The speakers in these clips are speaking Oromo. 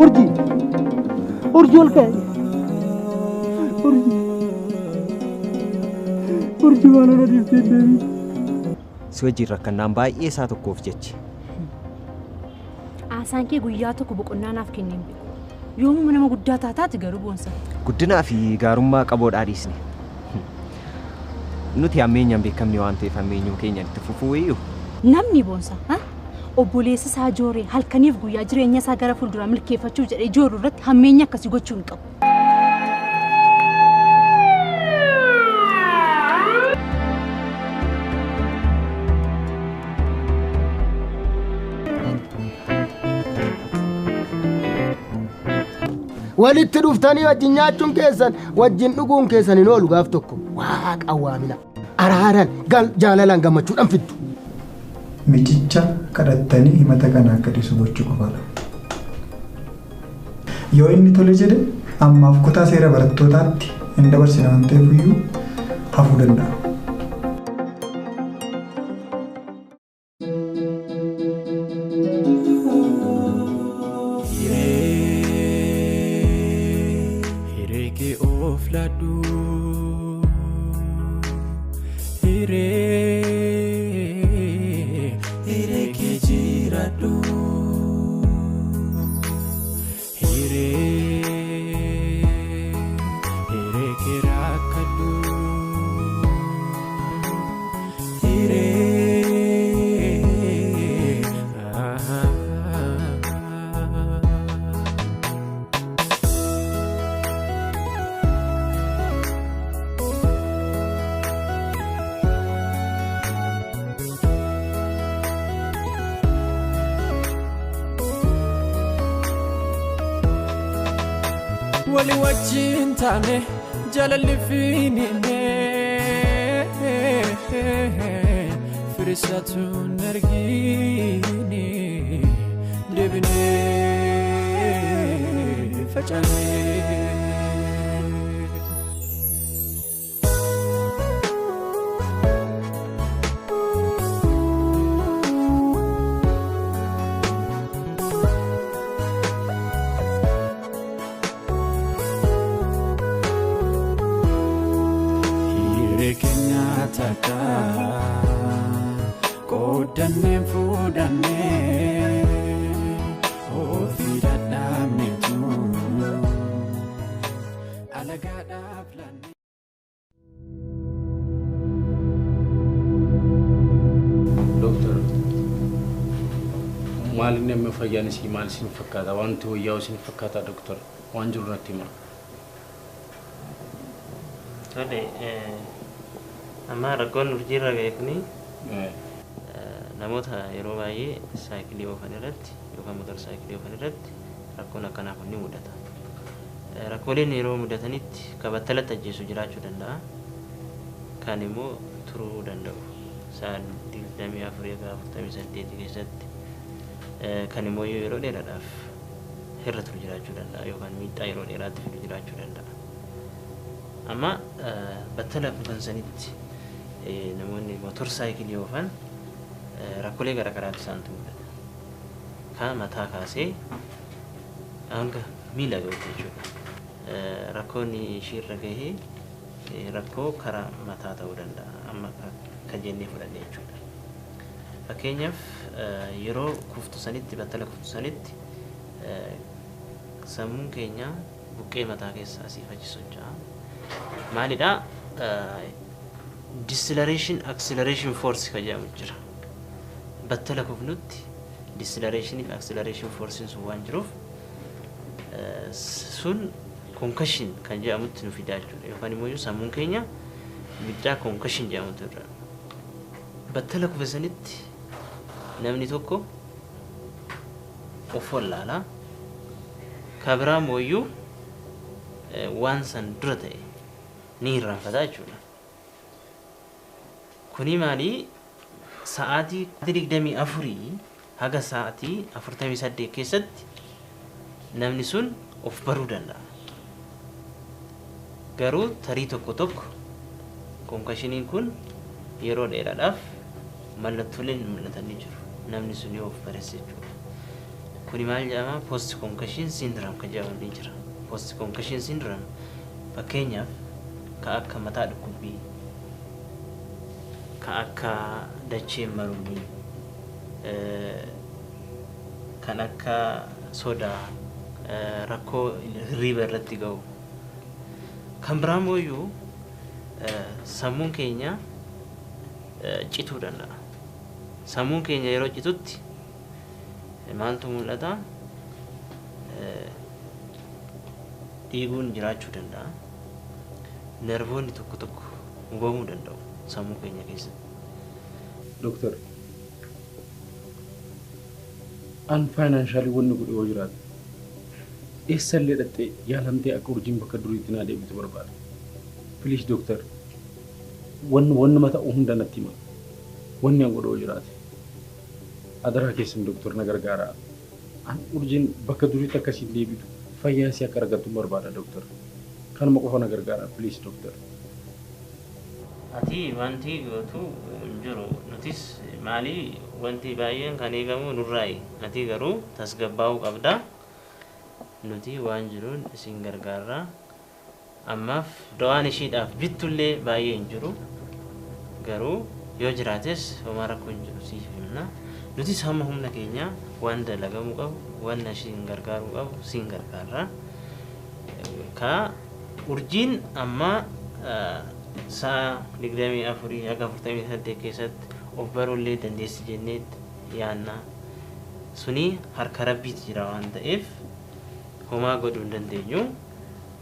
Urjii! Urjii ol ka'e! Urjii! Urjii maal na dhiiftee deemi? Si wajjin rakkannaan baay'ee isaa tokkoof jechi. Haasaan kee guyyaa tokko boqonnaa naaf kennee hin beeku. Yoomuma nama guddaa taataati garuu boonsa. Guddinaa fi gaarummaa qaboodhaa dhiisne. Nuti hammeenyaan beekamne waan ta'eef hammeenyuma keenyaan itti fufuu iyyuu. Namni boonsa obboleessa isaa jooree halkaniif guyyaa jireenya isaa gara fuulduraa milkeeffachuuf jedhee jooru irratti hammeenya akkasii gochuu hin qabu. Walitti dhuftanii wajjin nyaachuun keessan wajjin dhuguun keessan hin oolu gaaf tokko waaqa waamina araaran jaalalaan gammachuudhaan fiddu. Michicha kadhattanii himata kana akka dhiisu gochuu qofaadha. Yoo inni tole jedhe ammaaf kutaa seera barattootaatti hin dabarsine waan ta'eef iyyuu hafuu danda'a. Wali wajjin taane jaalalli fiinine firisatu nargini deebine facaane. Qoodanneen fuudhannee ofii dadhabneetu alagaadhaaf laannee. Dooktar, maal inni amma fayyaan isii maal isin fakkaata? Wanti wayyaa'u isin fakkaata dooktar? Waan jiru natti hima. Tole, amma rakkoon urjiirra ga'e kuni namoota yeroo baay'ee saayikilii oofan irratti yookaan motor saayikilii oofan irratti rakkoon akkanaa kun ni mudata. Rakkooleen yeroo mudatanitti kan battalatti ajjeesu jiraachuu danda'a. Kan immoo turuu danda'u. Sa'a 24 hanga 48 keessatti kan immoo yeroo dheeraadhaaf hirra turu jiraachuu danda'a yookaan miidhaa yeroo dheeraatti fidu jiraachuu danda'a. Amma battala kufan sanitti namoonni motor saayikilii oofan rakkoolee garaa garaatu isaantu mudata. Kan mataa kaasee hanga miila ga'utti jechuudha. Rakkoon ishiirra gahee rakkoo karaa mataa ta'uu danda'a amma kan jennee fudhanne jechuudha. Fakkeenyaaf yeroo kuftu sanitti battala kuftu sanitti sammuun keenya buqqee mataa keessa asiif achi socho'a. Maalidhaa? Deceleration acceleration force kan jedhamu jira. Battala kufnutti deceleration fi acceleration force sun waan jiruuf sun concussion kan jedhamutti nu fidaa jechuudha. Yookaan immoo sammuun keenya miidhaa concussion jedhamutu irra. Battala kufe sanitti namni tokko of wallaalaa. Kan biraa immoo waan san dura ta'e ni irraanfata jechuudha. Kuni maali? Sa'aatii 24 haga sa'aatii 48 keessatti namni sun of baruu danda'a. Garuu tarii tokko tokko konkashiniin kun yeroo dheeraadhaaf mallattooleen mul'atan ni jiru. Namni sun yoo of baresse jechuudha. Kuni maal jedhama? Post concussion syndrome kan jedhamu ni jira. Post concussion syndrome fakkeenyaaf ka akka mataa dhukkubbii, ka akka dacheen marumii, kan akka sodaa, rakkoo hirriiba irratti ga'u. Kan biraa immoo sammuun keenya cituu danda'a. Sammuun keenya yeroo citutti maaltu mul'ata? Dhiiguun jiraachuu danda'a. Nervoonni tokko tokko hubamuu danda'u sammuu keenya keessatti. Doktor, an finaanshaalii wanni godhe yoo jiraate eessallee dhattee yaalamtee akka urjiin bakka duriitti naa deebitu barbaada. Please doktor, wanni ta'u hunda natti hima. Wanni an godhe yoo jiraate. Adaraa keessan doktor na gargaaraa. An urjiin bakka duriitti akkasiin deebitu fayyaa isii akka argattu barbaada doktor. Kanuma qofa na gargaaraa please doktor. Ati wanti gootu hin jiru. Nutis maali wanti baay'een kan eegamu nurraayi. Ati garuu tasgabbaa'uu qabda. Nuti waan jiruun isin gargaarra. Ammaaf dawaan ishiidhaaf bittullee baay'ee hin jiru. Garuu yoo jiraates homaa rakkoo hin jiru siif himna. Nutis hamma humna keenya waan dalagamuu qabu, waan ishiin gargaaruu qabu siin gargaarra. Ka urjiin amma sa'a 24 haga 48 keessatti of baruullee dandeessi jenneetti yaanna. Suni harka rabbiitti jira waan ta'eef homaa godhuu hin dandeenyu.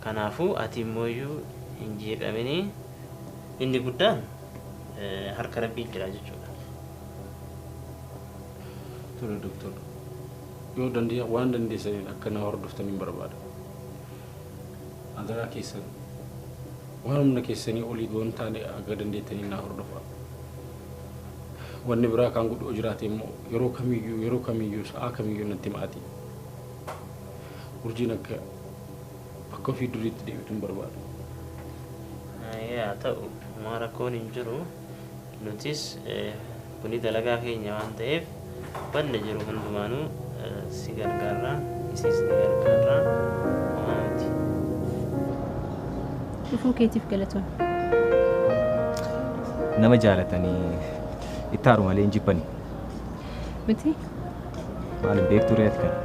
Kanaafuu ati immoo hin jeeqamini inni guddaan harka rabbiitti jira jechuudha. Tole doktor, yoo dandee waan dandeessaniin akka na hordoftan hin barbaada. Adaraa keessan waan humna keessanii olii waan taane akka dandeettanii na hordofaa. Wanni biraa kan godhu jiraate immoo yeroo kamiyyuu sa'a kamiyyuu natti himaati. Urjiin akka bakka ofii duriitti deebitu hin barbaadu. Haa ta'u homaa rakkoon hin jiru. Nutis kuni dalagaa keenya waan ta'eef wanna jiru hundumaanuu si gargaarra, isiis ni gargaarra. Homaa miti. Dhufuu keetiif galatoon. Nama jaalatanii itti haaru malee hin jibbani. Miti? Maal hin beektu re'eet kana?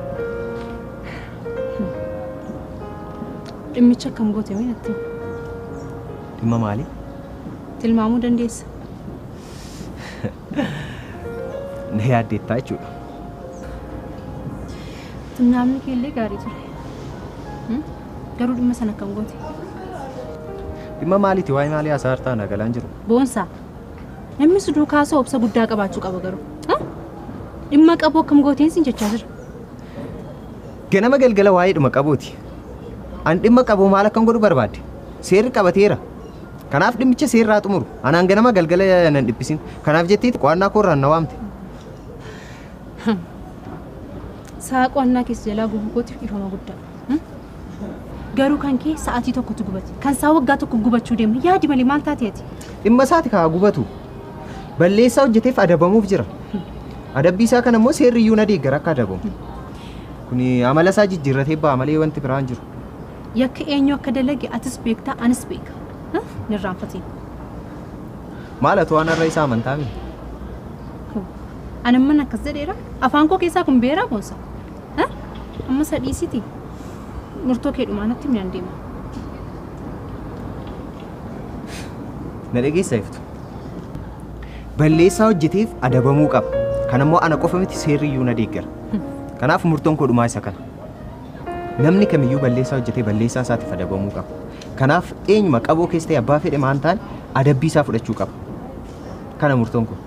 Dhimmicha akkam goote mee natti? Dhimma maali? Tilmaamuu dandeessa. Na yaaddeettaa jechuudha. Tilmaamni kee illee gaarii ture. Garuu dhimma sana akkam goote? Dhimma maaliiti? Waa'ee maalii haasaa jirtaa? Na galaan jiru. Boonsaa. Namni si duukaa haasa'u obsa guddaa qabaachuu qaba garuu. Dhimma qabuu akkam gooteen siin jechaa jira. Ganama galgala waa'ee dhuma qabuuti. An dhimma qabu maal akkan godhu barbaadde? Seerri qabateera. Kanaaf dhimmicha seerraa xumuru. Anaan ganama galgala nan dhiphisin. Kanaaf jettee qo'annaa koorraan na waamte. Sa'a qo'annaa keessa jalaa gubuu kootiif dhiifama guddaa. Garuu kan kee sa'aatii tokkotu gubate. Kan isaa waggaa tokko gubachuu deema. Yaadi malee maal taate ati? Dhimma isaati kaa gubatu. Balleessaa hojjeteef adabamuuf jira. Adabbii isaa kana immoo seerri iyyuu na deeggara akka adabamu. Kuni amala isaa jijjiirratee ba'a malee wanti biraan jiru. Yakka eenyu akka dalage atis beektaa anis beeka. Nirraanfatiin. Maal ati waan har'a isaa amantaa mi? Ani mana akkas jedheera. Afaan koo keessaa kun beeraa boonsa. Amma isa dhiisiti. Murtoo kee dhumaa natti himi nan deema. Na dhageessaa iftu. Balleessaa hojjeteef adabamuu qaba. Kan immoo ana qofa miti seerri iyyuu na deeggara. Kanaaf murtoon koo dhumaa isa kana. Namni kamiyyuu balleessaa hojjetee balleessaa isaatiif adabamuu qaba. Kanaaf eenyuma qaboo keessa ta'e abbaa fedhe maan ta'an adabbii isaa fudhachuu qaba. Kana murtoon koo.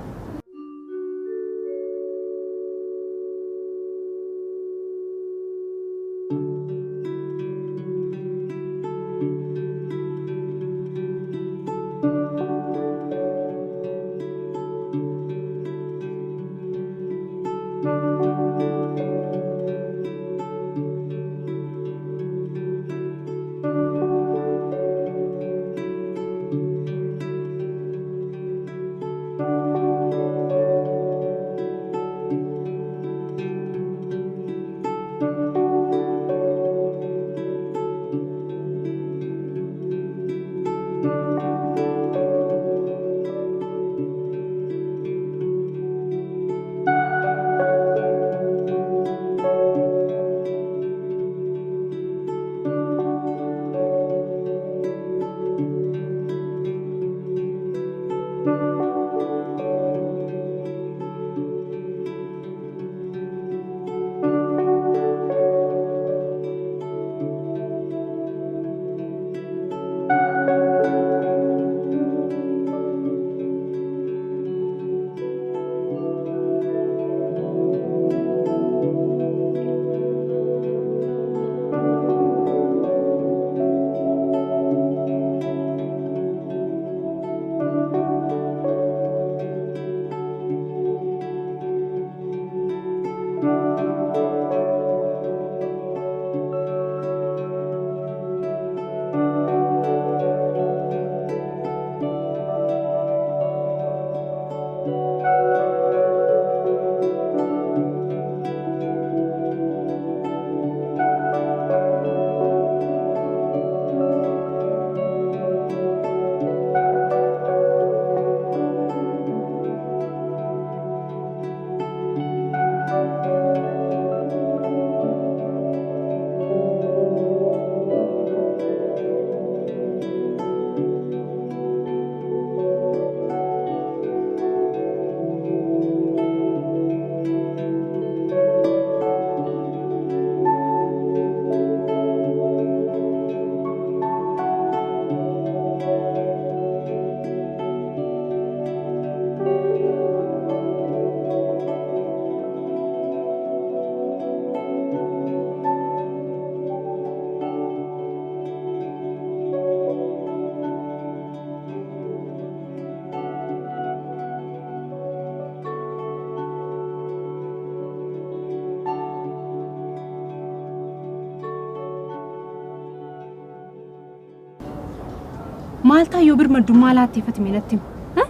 Maal ta'a yoo birmaddummaa laatteeffate natti himi.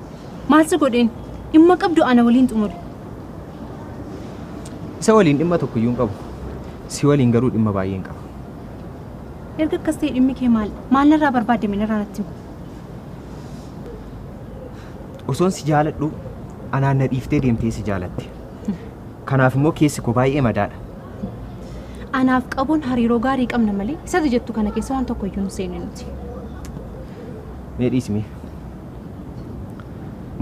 Maal si godheen? Dhimma qabdu ana waliin xumuri. Isa waliin dhimma tokko iyyuu hin qabu. Si waliin garuu dhimma baay'ee hin qaba. Erga akkas ta'e dhimmi kee maal? Maal narraa barbaadde narraa natti himi. Osoon si jaaladhu anaan na dhiiftee deemtee si jaalatte. Kanaaf immoo keessi koo baay'ee madaadha. Anaaf qabuun hariiroo gaarii qabna malee isatu jettu kana keessa waan tokko iyyuu hin seenne nuti. Mee dhiisi mee.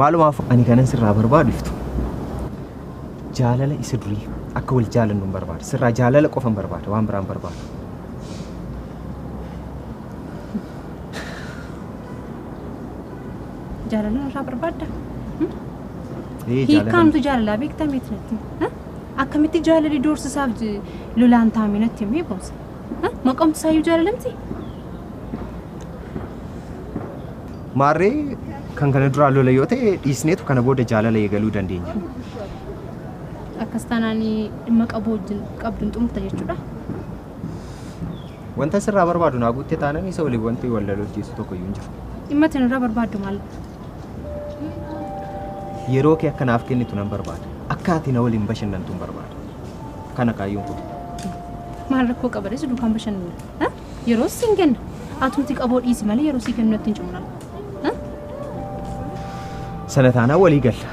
Maalumaaf ani kanan sirraa barbaadu iftu. Jaalala isa durii akka wal jaalannu hin barbaada. Sirraa jaalala qofa hin barbaada waan biraan barbaadu. Jaalala irraa barbaadda? Hiikkaamtu jaalalaa beektaa miti natti. Akkamitti jaalalli doorsisaaf lolaan taa'ame natti himee boonsa. Maqamsaayyuu jaalalamti? Maarree kan kana duraa lola yoo ta'e dhiisneetu kana booda jaalala eegaluu dandeenya. Akkas taanaan dhimma qabu wajjin qabduun xumurta jechuudha. Wanta sirraa barbaadu naa guuttee taanaan isa waliin wanti wal lolchiisu tokko iyyuu hin jiru. Dhimma isin irraa barbaaddu maal? Yeroo kee akka naaf kennitu nan barbaada. Akka ati na waliin bashannantu hin barbaada. Kana kaayyoon kun. Maal rakkoo qaba rees duukaan bashannanna. Yeroo siin kenna. Atumti qaboo dhiisi malee yeroo sii kennu natti hin cimu. Sana taanaan walii galla.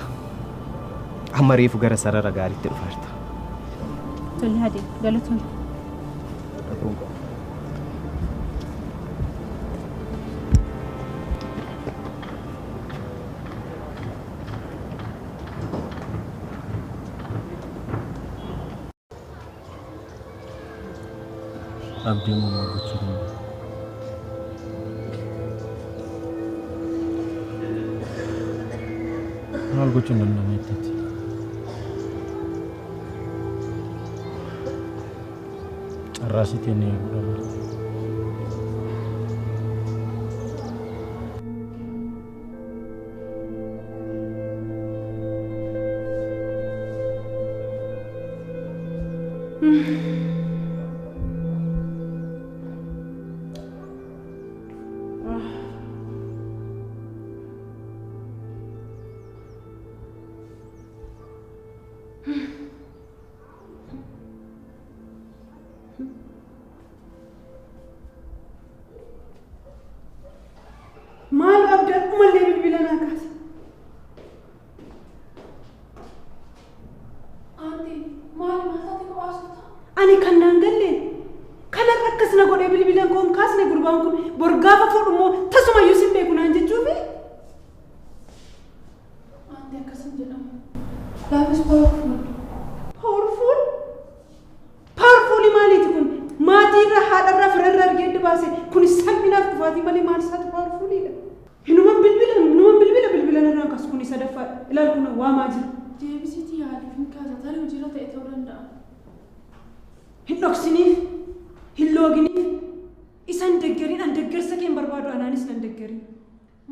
Amma reefu gara sarara gaariitti dhufaa jirta. Tole hadee galatoon. Abdiin maal gochuu danda'a? Maal gochuu hin danda'amu jetteeti? Carraa si teenyee eeguudha malee. Maal abdaan umallee bilbila naa kaase. Auntie, maal maal taate? Ani kan naan galle kanarra akkas na godhee bilbilan koo hin kaasne gurbaan kun bor gaafa fuudhu immoo tasumayyuu sin beeku naan jechuufi. Auntie akkas hin jedhamu. Life is powerful. Powerful? Powerful maaliiti kun? Maatiirra haadharra firarra argee adda baase kun salphinaaf kufaatii malee maal isaatu powerfulidha. Hinuman bilbila hinuman bilbila bilbila narraan kaasu kun sadaffaadha. Ilaal kun waamaa jira. Deebisiitii yaaliif hin kaasa tarii hojiirra ta'e ta'uu danda'a. Hin dhoksiniif, hin looginiif, isan deggeriin an deggersa kee hin barbaadu anaanis nan deggerin.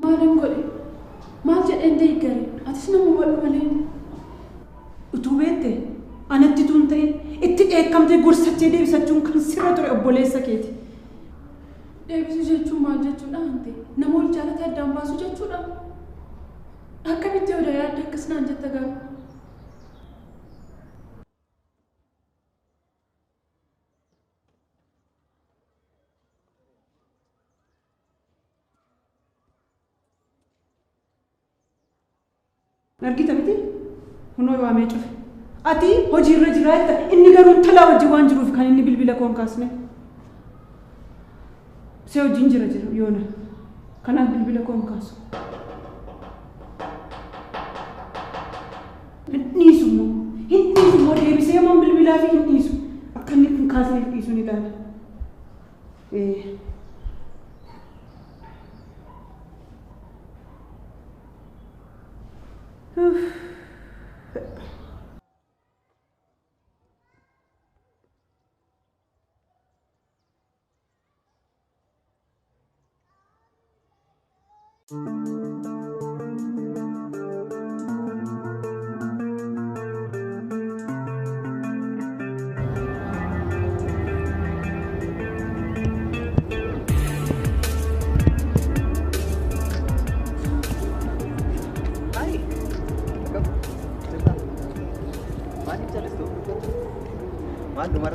Maalin godhe? Maal jedheen deeggare? Atis nama hubadhu malee. Utuu beekte anatti tuun ta'e itti dheekkamtee gorsachee deebisachuun kan sirra ture obboleessa keeti. Deebisuu jechuun maal jechuudha auntie? Nama ol jaalate addaan baasuu jechuudha. Akkamitti yoo yaadde akkas naan jetta garuu? Argita miti? Kunoo waamee cufe. Ati hojiirra jiraatta inni garuu talaa wajjin waan jiruuf kan inni bilbila koo hin kaasne. See hojiin jira jira yoona. Kanaaf bilbila koo hin kaasu. Hin dhiisu immoo. Hin dhiisu immoo deebisee immoo bilbilaa fi hin dhiisu. Akka inni hin kaasneef dhiisu ni ilaala.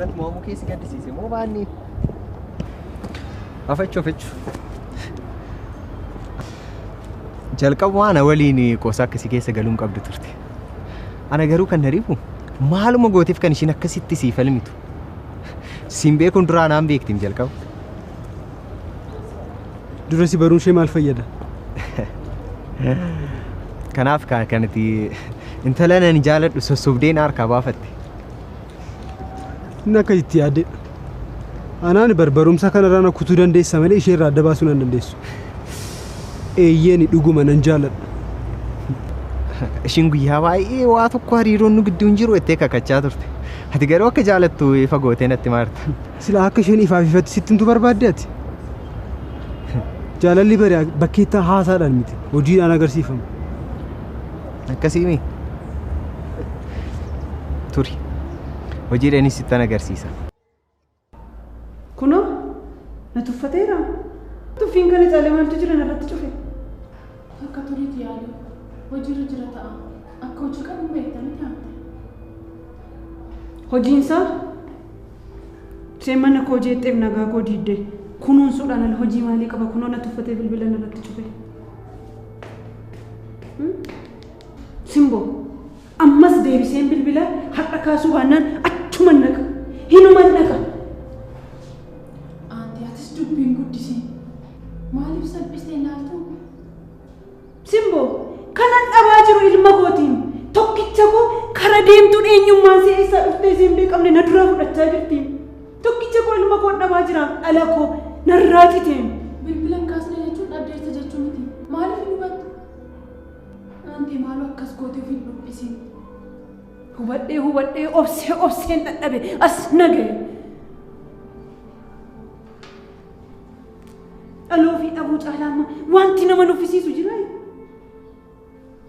Irratti mo'amuu keessi gaddisiise moo baanni? Afachuu afachuu. Jalqabumaa ana waliin qoosaa akkasii keessa galuun qabdu turte. Ana garuu kan na dhibu maaluma gooteef kan ishiin akkasitti sii falmitu. Siin beekuun duraa anaan beektiin jalqaba. Dura si baruun ishee maal fayyada? Kanaaf kanatti intala nan jaaladhu sossobdeen harkaa baafatte. Inni akka itti yaadedha. Anaan barbarumsa kanarraa na kutuu dandeessa malee ishee irraa adda baasuu nan dandeessu. Eeyyeen dhuguma nan jaaladha. Ishiin guyyaa baay'ee waa tokko hariiroon nu gidduu hin jiru jettee kakachaa turte. Ati garuu akka jaalattu ifa gootee natti maarta. Sila akka isheen ifaaf ifatti sitti himtu barbaadde ati. Jaalalli bari bakkeetta haasaadhaan miti hojiidhaan agarsiifama. Akkasiimi. Turi. Hojiidhaanis sittan agarsiisa. Kunoo na tuffateera. Tuffiin kana caalee maaltu jira narratti cufe? Akka turiitti yaali. Hojiirra jira ta'a. Akka hojii qabu beektaa miti haamte. Hojiinsaa isheen mana koo jeexxeef nagaa koo diidde kunuunsuudhaan ala hojii maalii qaba kunoo na tuffatee bilbila narratti cufe. Simboo ammas deebiseen bilbila har'a kaasuu baannaan achuman naqa hinuman naqa. Aanti atis dubbiin guddisiin maaliif salphistee ilaaltu? Simboo kanan dhabaa jiru ilma kootiin tokkicha koo kara deemtuun eenyummaan see eessaa dhuftee siin beekamne na duraa fudhachaa jirti. Tokkicha koo ilma koo dhabaa jira dhala koo narraa citeen. Bilbilan kaasne jechuun dhabdeessa jechuu miti. Maaliif hin hubattu? Aanti maaloo akkas gootee of hin dhiphisiin. Hubadhee hubadhee obsee obseen dadhabe as naga'e. Dhaloo fi dhabuu caalaa amma wanti nama nuffisiisu jira.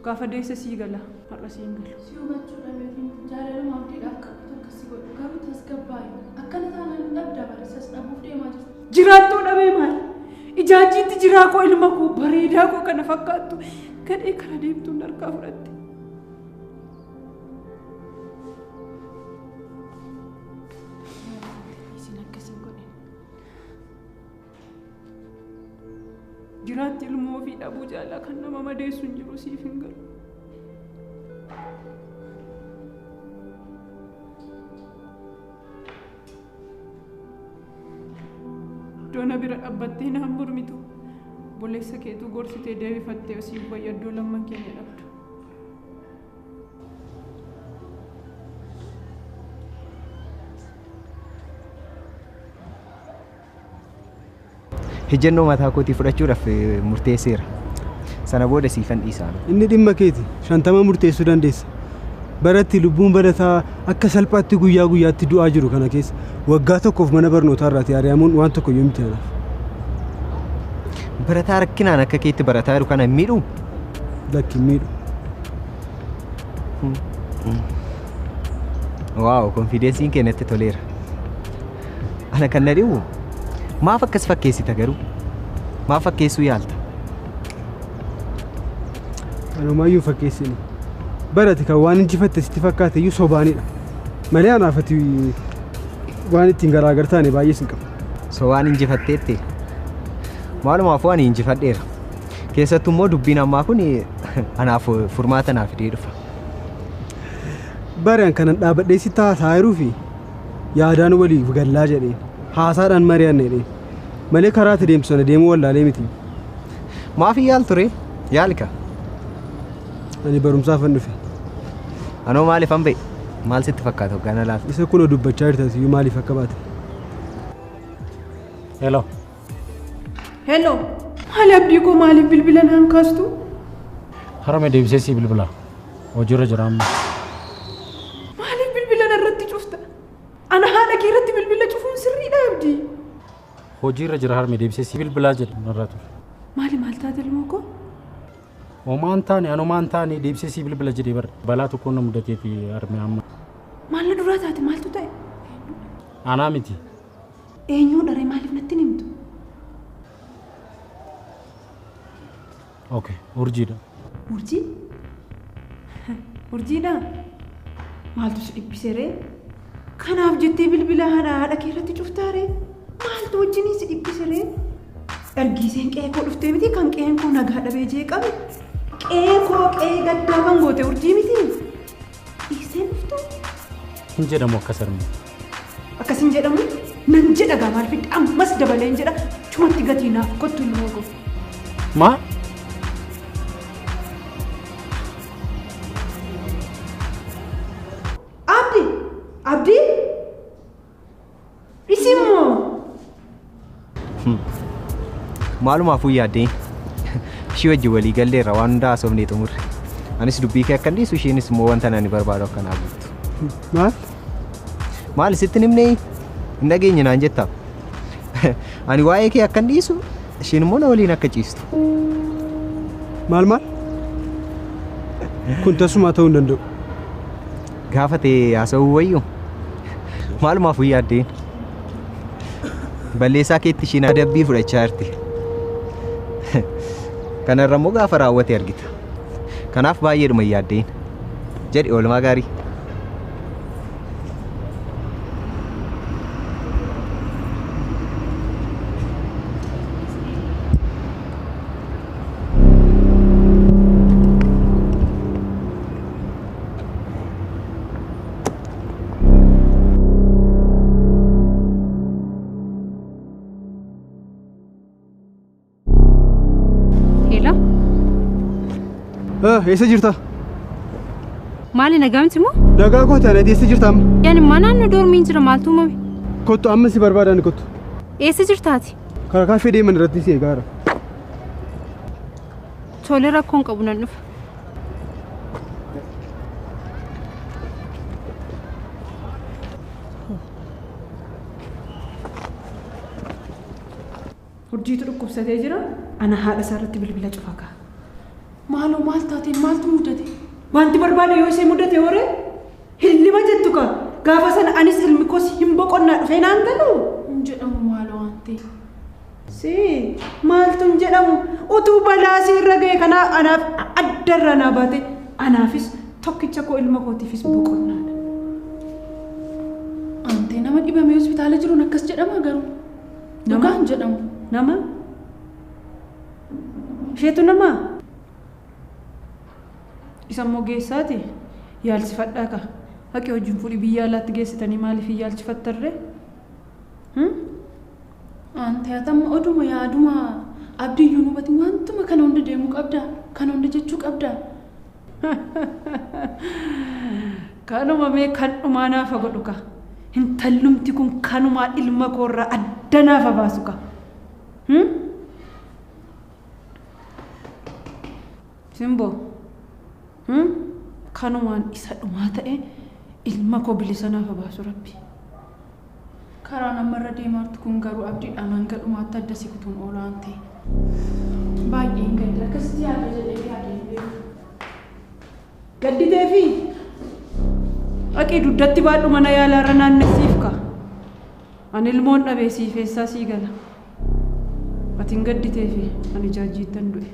Gaafa deessa sii gala har'a sii hin galu. Si hubachuu dhabeetiin jaalaluma abdiidhaaf qabdu akkas si godhu garuu tasgabbaa'i. Akkana taanaan dhabda barisas dhabuuf deemaa jirti. Jiraattuu dhabee maal? Ijaajjiitti jiraa koo ilma koo bareedaa koo kana fakkaattu gadhee kara deemtuun harkaa fudhatte. Isin akkas hin godhin. Jiraatti ilmoo ofii dhabuu caalaa kan nama madeessu hin jiru siif hin galu. Iddoo na bira dhaabbattee naan mormitu obboleessa keetuu gorsitee deebifattee siif wayya iddoo lamman keenya dhabdu. Hijjannoo mataa kootii fudhachuudhaaf murteesseera. Sana booda siifan dhiisaa. Inni dhimma keeti 50 murteessuu dandeessa. Baratti lubbuun barataa akka salphaatti guyyaa guyyaatti du'aa jiru kana keessa waggaa tokkoof mana barnootaa irraati ari'amuun waan tokko iyyuu miti anaaf. Barataa rakkinaan akka keetti barataa jiru kana hin miidhuu? Lakki hin miidhu. Waaw konfiidensiin kee natti toleera. Ana kan na dhibu maaf akkas fakkeessita garuu? Maaf fakkeessuu yaalta? Anumaayyuu fakkeessini. Barate kan waan injifatte sitti fakkaate iyyuu sobaanidha. Malee anaaf ati waan ittiin garaagar taane baay'ee sin qaba. Sobaan injifatteetti. Maalumaafuu ani injifadheera. Keessattuu immoo dubbiin ammaa kun anaaf furmaata naaf fidee dhufa. Bare an kanan dhaabadhee sitti haasaa jiruu fi yaadaan waliif gallaa jedheen haasaadhaan mari'anne jedheen malee karaa ati deemtu sana deemuu wallaalee miti. Maaf hin yaaltu ree? Yaalika. Ani barumsaafan dhufe. Anoo maaliifan ba'e? Maal sitti fakkaata hoggaana laata? Isa kunoo dubbachaa jirta iyyuu maaliif akka baate? Hello. Hello. Maali abdii koo maaliif bilbila naan kaastu? Harame deebisee sii bilbila. Hojiirra jira amma. Maaliif bilbila narratti cufta? Ana haadha kee irratti bilbila cufuun sirriidha abdii. Hojiirra jira harme deebisee sii bilbilaa jedhu narraa ture. Maali maal taate ilmoo koo? Homaan taane anumaan taane deebisee sii bilbila jedhee bara balaa tokkoon na mudateeti harme amma. Maal na duraa taate maaltu ta'e? Anaa miti. Eenyuu dharee maaliif natti hin himtu? Okay, urjiidha. Urjii? Urjiidha? Maaltu si dhibbisee ree? Kanaaf jettee bilbila haadha kee irratti cuftaaree? Maaltu wajjin si dhibbisiree? Ergiiseen qe'ee koo dhuftee miti kan qe'een koo nagaa dhabee jeeqame. Qe'ee koo qe'ee gaddaa kan goote urjii miti. Dhiiseen dhuftu? Hin jedhamu akkas harmee. Akkas hin jedhamu? Nan jedha gaa maal fidde ammas dabalee hin jedha. Chumatti gatii naaf kottu ilmoo koo. Maa? Abdi! Abdi! Isimmoo! Maalumaafuu yaaddeen ishii wajjin walii galleerra waan hundaa haasofnee xumurre. Anis dubbii kee akka dhiisu isheenis immoo wanta ani barbaadu akka naa guuttu. Maal? Maal sitti hin himnee? Hin dhageenye naan jettaa? Ani waa'ee kee akka dhiisu isheen immoo na waliin akka ciistu. Maal maal? Kun tasuma ta'uu hin danda'u. Gaafa ta'e haasa'uu wayyu. Maalumaafuu yaaddeen. Balleessaa keetti isheen adabbii fudhachaa jirti. Kanarra immoo gaafa raawwate argita. Kanaaf baay'eedhuma yaaddeen. Jedhi oolmaa gaarii. Eessa jirta? Maali nagaa miti moo? Nagaa koo taane eessa jirta amma? Yaani naannoo doormiin jira maaltu uumame? Kottu amma si barbaadan kottu. Eessa jirtaati? Karaa kaaffee deeman irratti si eegaara. Tole rakkoon qabu nan dhufa. Urjiitu dhukkubsatee jira. Ana haadha isaa irratti bilbila cufa kaa. Maaloo maal taateen maaltu mudate? Wanti barbaade yoo ishee mudate horee hillima jettu kaa gaafa sana anis ilmi koos hin boqonnaa dhufee naan galu. Hin jedhamu maaloo waan ta'e. Si maaltu hin jedhamu utuu balaa si irra ga'e kanaa anaaf addarra naa baate anaafis tokkicha koo ilma kootiifis boqonnaadha. Antee nama dhibamee hospitaala jiruun akkas jedhama garuu. Dhugaa hin jedhamu. Nama? Isheetu namaa? Isa immoo geessaati yaalchifadhaa ka. Haqi hojiin fuudhii biyya alaatti geessitanii maaliif hin yaalchifattarree? Antee atamma oduma yaaduma abdiyyuu nubati wantuma kana hunda deemuu qabda kana hunda jechuu qabda. Kanuma mee kan dhumaa naafa godhu ka. Intallumti kun kanumaa ilma koorraa adda naafa baasu ka. Simboo. Kanumaan isa dhumaa ta'e ilma koo bilisa naafa baasu rabbi. Karaan ammarra deemaa jirtu kun garuu abdiidhaan hanga dhumaatti adda si kutuun oolaa waan ta'e. Baay'een gadda akkasitti yaada jedhee yaadee hin beeku. Gadditeefi dhaqii dugdatti baadhu mana yaalaarra naannessiif ka. Ani ilmoon dhabee siif eessaa sii gala. Ati hin gadditeefi ani jaajjiittan du'e.